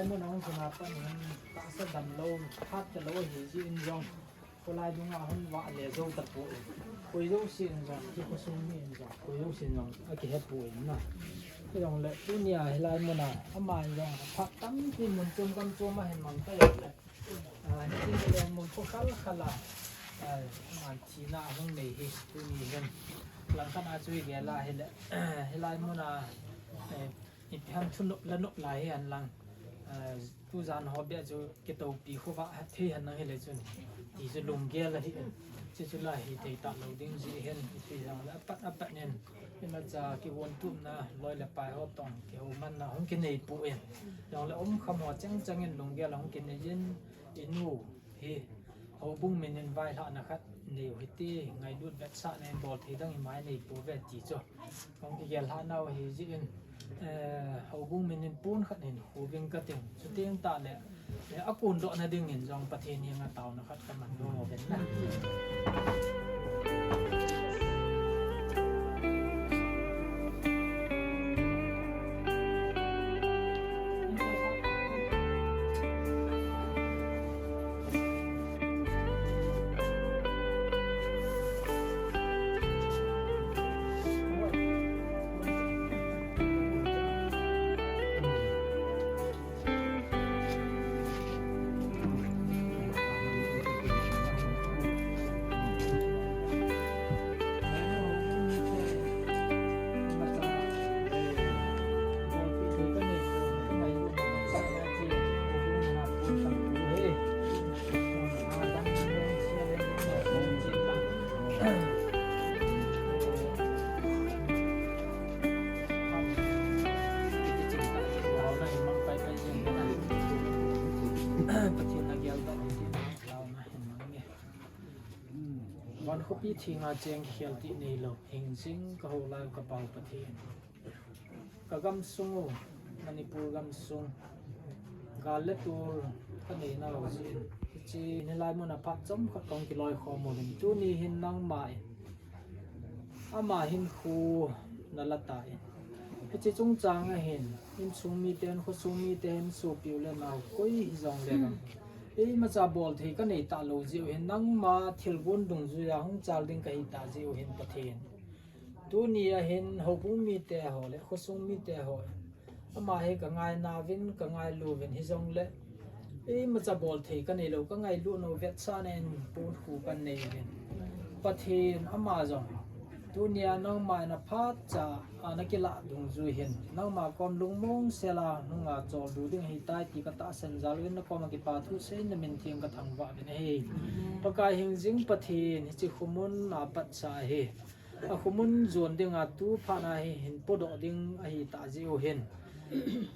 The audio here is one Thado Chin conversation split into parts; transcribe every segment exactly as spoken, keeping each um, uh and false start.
Mun a hung kina pan hin tahsa damlou, phat talou ahi jeh in jong, kholai dunga hung vah le jou tapoi. Koi jousen jong, kei khosung mi in jong, koi jousen jong akihe poi na. Hijongle tunia hilai mun a, ama in jong phat tampi mun chom gam chom a hin mang ta jongle, ah, hiche le mun kho khal khal a, ah, aman thina ahung nei hi, tuni hin. Langkhat a chu igel a hile, hilai mun a, eh, ipi ham thu nop la nop lai hi hen lang. Ah, tujan ho beh chu kitoupi khovah thei hen lang hile chun, ti chu lunggel ahi in. Chuchu la hithei talou ding jeh hin, ipi jongle apat apat in, imacha kivontupna, loi le pai ho toh kihoumanna hung kinei poi. Jongle umkham ho cheng cheng in lunggel hung kinei in, inu hi houbung min in vailhahna khat neiu hite, ngailut vetsahna in bol thei dang ima inei pouve ti chu hung kigel lhah nau ahi jeh in, eh, houbung min in pon khat hin khu ving kating. Chuteng tahle, eh, akondohna dingin jong Pathen henga taona khat kaman nom uvin na. Van khopi thenga cheng kikhel tih neilou, hing jing ka ho lai ka Pau Pathen. Ka gamsung u, Manipur gamsung, gal le tul ka nei nau jeh in, hiche nilai mun a phat chomkhat kong kiloi khom uvin, tuni hin nangma in ama hinkho na la tan, hiche chungchang a hin insung miten, khosung miten, sopi u le nao koi hijongle vang, imacha bol thei ka nei talou jeh u hin, nangma thilgon dungjuia hung chal ding ka hi ta jeh u hin Pathen, tuni a hin houbung mite ho le khosung mite ho in, ama hi ka ngaina uvin, ka ngailu uvin, hijongle imacha bol thei ka neilou, ka ngailut nau vetsahna in pon khu ka nei uvin, Pathen, ama jong tunia nangma in aphat cha a na kilah dungjui hin, nangma kom lungmong sela nunga choldo ding ahitai ti ka tahsan jal uvin, na koma kipa thu seiyin na min theng ka thangvah uvin ahi. Pakai hing jing Pathen, hiche khomun a pat cha hi, a khomun jon dinga tu phat na hi hin podoh ding ahi ta jeh u hin,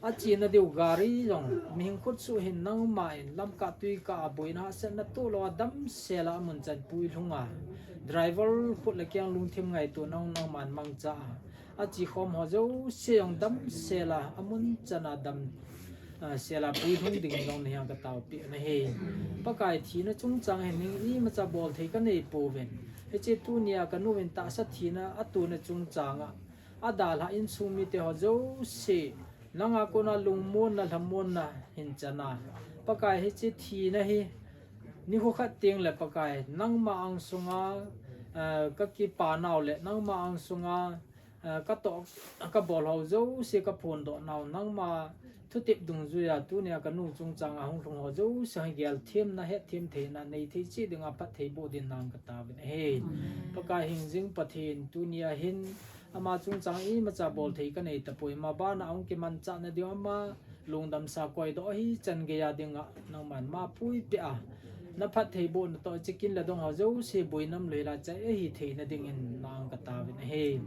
achena diu gari jong, mihing khutsuh hin nangma in lamkah tuikah a boina hahsatna toh lou a damsel a amun chan puilhung a, driver khut le keng lungthim ngaito nau nangman mangcha a, ache khom ho jouse jong damsel a amun chan a dam, ah, sel a puilhung ding jong nahen ka taopeh nahi. Pakai, thina chungchang hin imacha bol thei ka nei pouvin, hiche tunia ka nu in tahsa thina atona chungchang a, adalhah insung mite ho jouse, nanga kona lungmonna, lhamonna hin chan a, Pakai, hiche thina hi nikho khat teng le Pakai, nangma angsunga, eh, ka kipa nau le nangma angsunga, eh, ka toh, ka bol ho jouse ka phondoh nau, nangma thutep dungjuia tunia ka nu chungchang a hung lhung ho jouse hin gelthemna, hetthem theina nei thei cheh dinga phatthei boh din nang ka taovin ahi. Amen. Pakai hing jing Pathen, tunia hin ama chungchang imacha bol thei ka nei tapoi, ama bana hung kimanchah na diu, ama lungdamsa koidoh hi chan geiya dinga nangman ma puipeh a, na phatthei bohna toh hiche kin le dong ho jouse boina umlou hel a chai ahi theina dingin nang ka taovin ahi.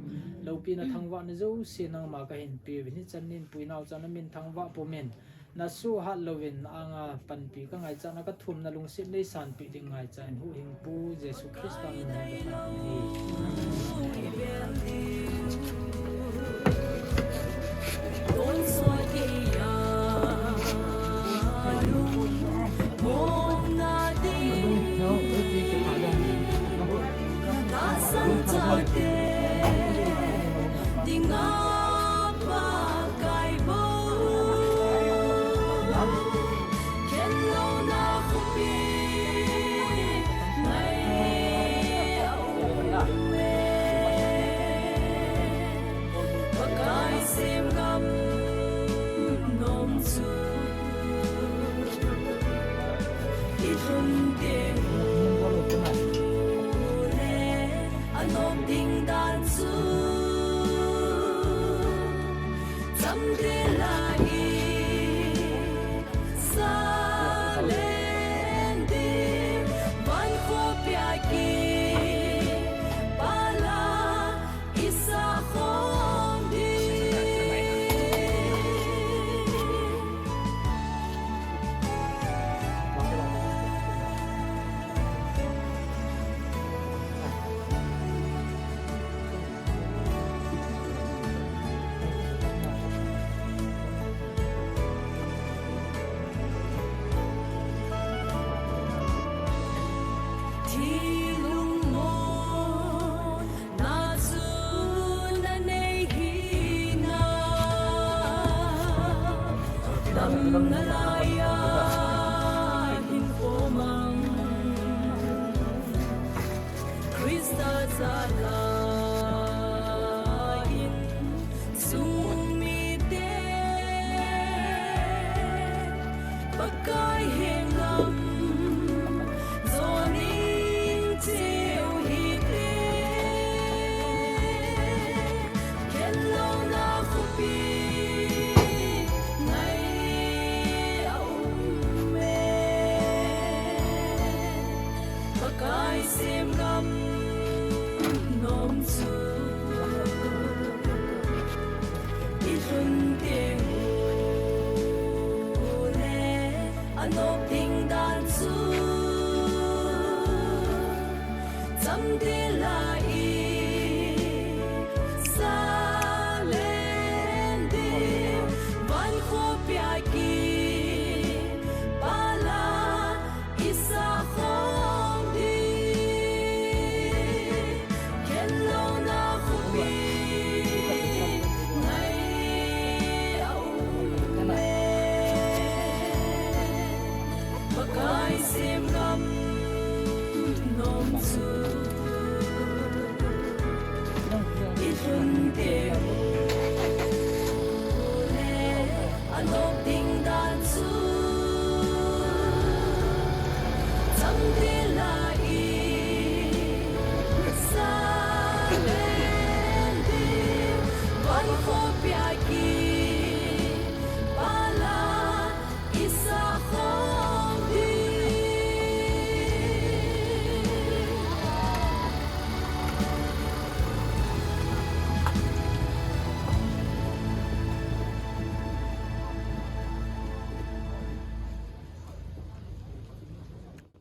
Loupina, thangvahna jouse nangma ka hin peuvin, hichan nin puinau chan na min thangvah pumin, na suhat louvin na anga panpi ka ngaichat na, ka thumna lungset nei sanpeh ding ngaicha in, huhhingpu Jesu Christa min in ka taovin ahi. Amdela i salen di, van khopia kipala i sakhom di. Thilung mona chu nanei hina, damna laiya hinkho mang. Christa jala in sung mite, Pakai henga joning cheu hite. Khenlouna khopi ngai a um e. Pakai sem ngam nom chu i lhun teng u le a nop ding dan chu Chamdela i salen di, van khopia kipala i sakhom di. Khenlouna khopi ngai a um e. Pakai sem ngam nom chu i lhun teng u le a nop ding dan chu Chamdela